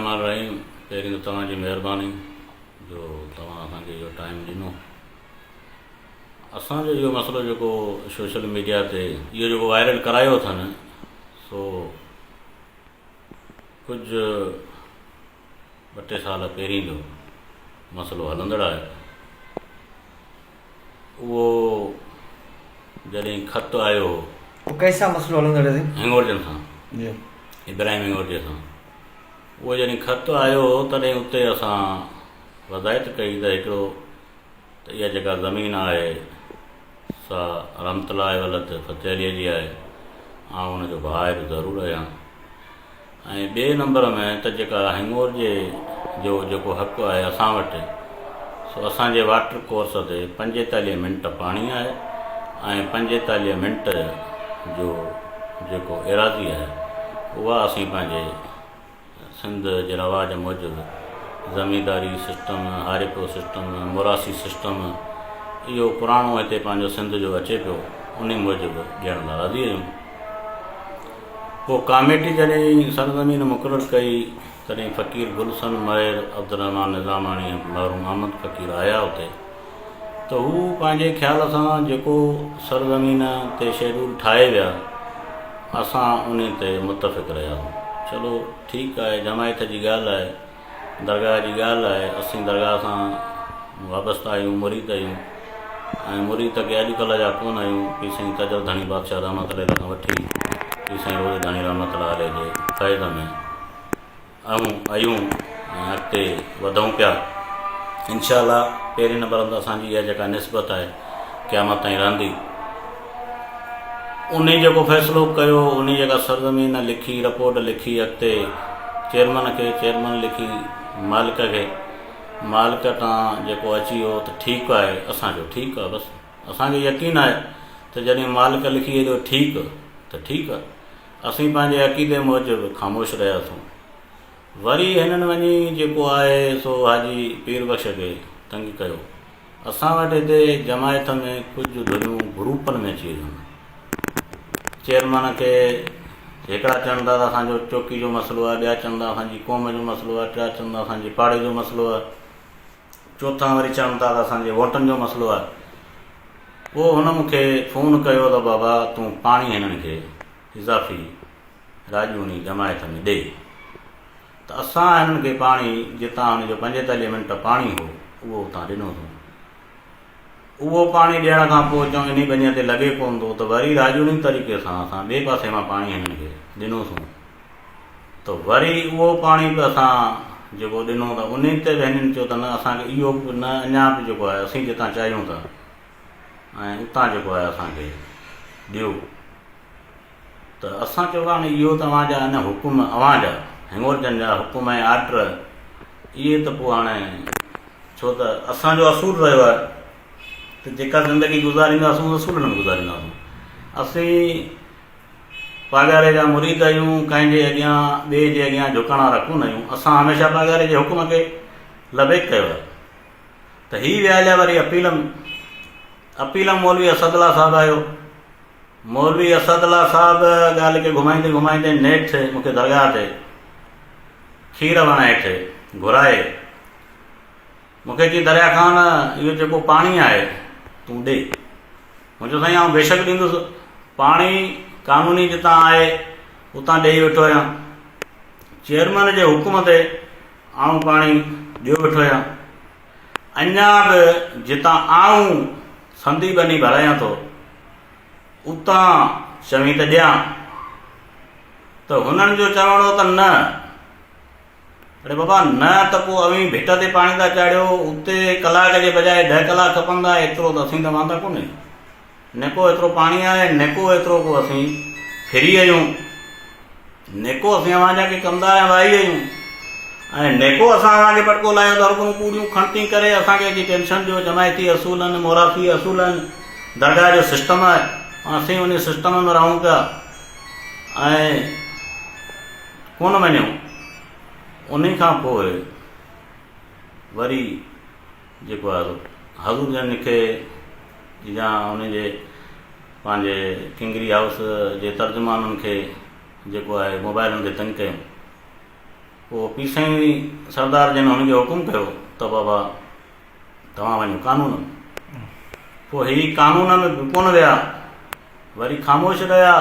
الرحمٰن الرحيم پهرين ته توهان جي مهرباني جو توهان اسان کي اهو ٽائيم ڏنو. اسان جو اهو مسئلو جيڪو سوشل ميڊيا تي اهو جيڪو وائرل ڪرايو اٿن سو ڪجهه ٻه ٽي سال پهرين جو مسئلو هلندڙ آهي. اهو جڏهن خط آيو هو. اهو ڪنهن سان مسئلو هلندڙ آهي سائين؟ هڱورجن سان. جي. ابراهيم هڱورجي سان. اهو جڏهن خط آيو هو تڏهن اتي اسان وضاحت ڪئي ته هڪڙو ته اها جيڪا زمين آهي سا رحمت الله ولد فتح عليء جي آهي، آئون ان جو ڀاء به ضرور آهيان. ۽ ٻئي نمبر ۾ ته جيڪا هڱورجي جو جيڪو حق آهي اسان وٽ سو اسان جي واٽر ڪورس تي 45 منٽ پاڻي آهي ۽ 45 منٽ جو جيڪو ايراضي آهي اها اسين پنهنجي سنڌ جي رواج موجب زمينداري سسٽم، هاريپو سسٽم، موراسي سسٽم اهو پراڻو هتي پنهنجو سنڌ جو اچي پيو انهي موجب ڏيڻ لاء راضي آهيون. پوء ڪاميٽي جڏهن سرزمين مقرر ڪئي، تڏهن فقير گلسن مهر، عبدالرحمان نظاماڻي ۽ مرحوم احمد فقير آيا اتي ته هو پنهنجي خيال سان جيڪو سرزمين تي شيڊول ٺاهي ويا، اسان انهي تي متفق رهياسون. چلو ٺيڪ آهي، جماعت جي ڳالهه آهي. درگاهه جي ڳالهه آهي، اسين درگاهه سان وابسته آهيون، مريد آهيون ۽ مريد ته ڪي اڄڪلهه جا ڪونه آهيون، پير سائين تجر ڌڻي بادشاهه رحمت الله عليه کان وٺي پير سائين روضي ڌڻي رحمت الله عليه جي فيض ۾ آهيون آهيون ۽ اڳتي وڌون پيا. انشاء الله پهرين نمبر ته اسان جي اها جيڪا نسبت آهي قيامت تائين رهندي. انهي جيڪو فيصلو ڪيو، انهي جيڪا سرزمين لکي، رپورٽ لکي اڳتي چيئرمن کي، چيئرمن لکي مالڪ کي، مالڪ تان جيڪو اچي ويو ته ٺيڪ آهي، اسان چيو ٺيڪ آهي بس اسان کي يقين آهي ته جڏهن مالڪ لکي ايڏو ٺيڪ ته ٺيڪ آهي. اسين پنهنجي عقيدي موجب خاموش رهياسون. وري هنن وڃي جيڪو آهي سو حاجي پير بخش کي تنگ ڪيو. اسان وٽ هتي جماعت ۾ ڪجهه ڌريون گروپن ۾ اچي ويون. چيئرمن کي هڪڙا چون ٿا ته اسان جو چوڪي جو مسئلو آهي، ٻيا چون ٿا اسان جي قوم جو مسئلو آهي، ٽيا چون ٿا اسان جي پاڙي جو مسئلو آهي، چوٿان وري چون ٿا ته اسان جي ووٽن جو مسئلو آهي. پوء هن مون کي فون ڪيو ته بابا تون پاڻي هنن کي اضافي راڄوڻي جماعت ۾ ڏي. ته اسان هنن کي پاڻي جتان هن جو 45 منٽ پاڻي هو اهو اتان ڏنوسون. اهو پاڻي ڏيڻ کان پوء چون انهي ٻنيء تي لڳي ڪونه ٿو ته وري راڄوڻي طريقي سان اسان ٻئي پاسي مان پاڻي هنن کي ڏنوسون ته وري اهو پاڻي به اسان جيڪو ڏنو ته انهي تي به هنن چيو ته نه اسان کي اهو به نه اڃا به جيڪو آهي اسين جتان چاهيون ٿا ۽ اتان جيڪو آهي اسان کي ڏيو. ته اسان چيو هاڻي اهو ته اوهان جا آهن حڪم اوهان جا هڱورجن جا حڪم ۽ آرڊر اهي ته پوء هاڻي ڇو ته اسان جو اصول رهيو آهي ته جيڪا زندگي گذارينداسون اصولن ۾ گذارينداسون اسين پاڳاري جا مريد آهيون ڪنهن جي اڳيان ٻئي جي اڳيان جهڪڻ وارا ڪونه آهيون اسان هميشه پاڳاري جي حڪم کي لبيڪ ڪيو آهي ته هي ويا هليا وري اپيل ۾ اپيل ۾ مولوي اسد الله صاحب آيو مولوي اسد الله صاحب ڳالهه کي گهمائيندي گهمائيندي نيٺ مون کي درگاهه تي کير وڻ هيٺ گهرائي مون کي چيائين دريا خان اهو جيڪو پاڻي آهي تون ڏي. مون چيو سائين آئون بيشڪ ڏيندس پاڻي قانوني جتان آهي اتان ڏيئي ويٺو آهيان. چيئرمن جي حڪم تي آئون پاڻي ڏيو ويٺو آهيان. اڃا به جتان آئون سندي ٻني ڀرايان ٿو اتان چوين ته ڏيان ته هنن جو چوڻ هو ته نه. اڙي بابا نه ته پوء اوهين ڀٽ تي پاڻي ٿا چاڙهيو اتي ڪلاڪ جي بجاء 10 ڪلاڪ کپندا ايترو ته اسين ته واندا ڪونه آهيون. نڪو ايترو پاڻي آهي نڪو ايترو ڪو اسين ڦري آهيون نڪو اسين اوهان جا ڪي ڪمدار ۽ واهي آهيون ۽ نڪو اسان اوهان کي پٽڪو لايو ته هرڪو ڪوڙيون کڻتي ڪري اسان کي اچي ٽينشن ڏيو. جماعتي اصولن مورافي اصولن درگاهه جو سسٽم آهي اسين ان سسٽم ۾ رهون پيا ۽ ڪونه مڃيون. انهي کان پوء وري جيڪو آهي سو حضور جن کي يا ان جي پنهنجي ڪنگري هائوس جي ترجمانن کي جيڪو آهي موبائلن تي تنگ ڪيون. پوء پير سائين سردار جن هن کي حڪم ڪيو ته بابا توهان وڃو قانون ۾. پوء هي قانون ۾ به ڪونه ويا، وري خاموش رهيا.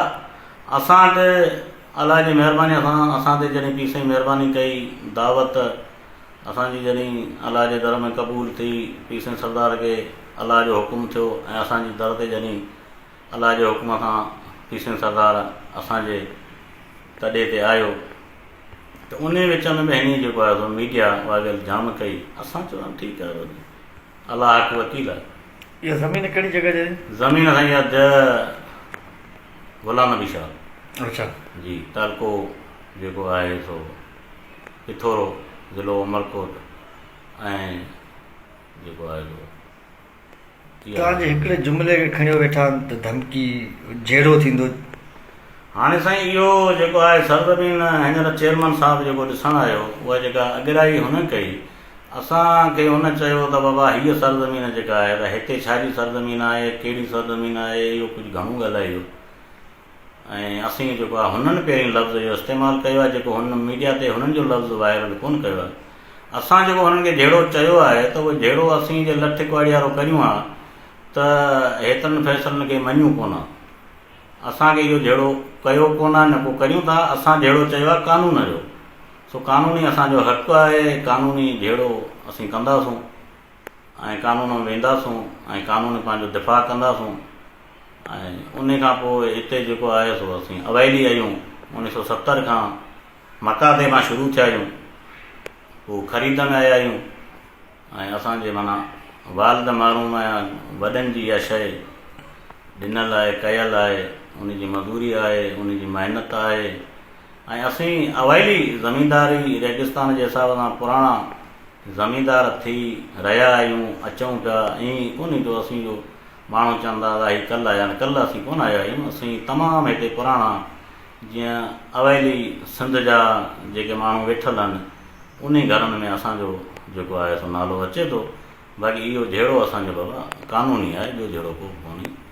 اسان وٽ الله جي مهرباني سان اسان تي جڏهن پير سائين مهرباني ڪئي، دعوت اسان جي جڏهن الله جي در ۾ قبول ٿي، پير سائين سردار کي الله جو حڪم ٿيو ۽ اسان جي در تي جڏهن الله جي حڪم سان پير سائين سردار اسان جي تڏي تي آيو ته انهي وچ ۾ به هني جيڪو آهي سو ميڊيا واڳيل جام ڪئي. اسان چيو ٺيڪ آهي الله حق وڪيل آهي. اها زمين ڪهڙي جڳهه جي؟ زمين سائين اها ده غلام نبي شاهه. اڇا. جي تعلقو جيڪو آهي سو پٿورو ضلعو عمرڪوٽ ۽ جيڪو آهي سو توهان جي هڪڙي جملي کي کڻيو ويٺا آهن ته ڌمڪي جهيڙو ٿيندو. هاڻي سائين اهو جيڪو آهي سرزمين هينئر چيئرمن صاحب جيڪو ڏسڻ آيو اها جيڪا اڳرائي هن ڪئي اسان کي هن چيو ته بابا هيء سرزمين جيڪا آهي ته هتي ڇا جي سرزمين آهي ڪهڙي سرزمين آهي اهو ڪجهه گهڻو ڳالهائي ويو ۽ اسين جيڪو آهي هنن پهرين لفظ اهو استعمال ڪيو آهي جيڪو هن ميڊيا تي هنن جو لفظ وائرل ڪونه ڪيو آهي اسان جيڪو هنن کي جهيڙو چيو آهي ته اهو جهيڙو اسين جي لٺ ڪهاڙي وارو ڪريون ها ته هيترن فيصلن کي مڃيون ڪونه اسان کي اهو جهيڙو ڪيو ڪونه نه ڪو ڪريون ٿا اسان جهيڙو چيو آهي قانون جو سو قانوني اسان جو حق آهي قانوني جهيڙو اسين ڪنداسون ۽ قانون ۾ وينداسون ۽ قانوني پنهنجو دفاع ڪنداسون ۽ انهي کان پوء هتي جيڪو آهي سو اسين اوائلي آهيون اوڻيهه سو 70 کان مقاطعي مان شروع ٿيا آهيون پوء خريد ۾ آيا آهيون ۽ اسان جي معنيٰ والد مرحوم يا وڏن جي اها شيء ڏنل آهي ڪيل آهي ان جي مزوري آهي ان جي محنت آهي ۽ اسين اوائلي زمينداري ريگستان جي حساب سان پراڻا زميندار ٿي رهيا آهيون اچون پيا ائين ڪونهي جو اسين جو ماڻهو چوندا ته هي ڪلهه آيا آهن ڪلهه اسين ڪونه آيا آهيون اسين تمام هتي پراڻا جيئن اوائلي سنڌ جا جيڪي ماڻهو ويٺل آهن انهي گهرن ۾ اسان جو جيڪو آهي سو نالو اچي ٿو باقي اهو جهيڙو اسان جو بابا قانوني آهي ٻيو جهيڙو ڪو به ڪونهي.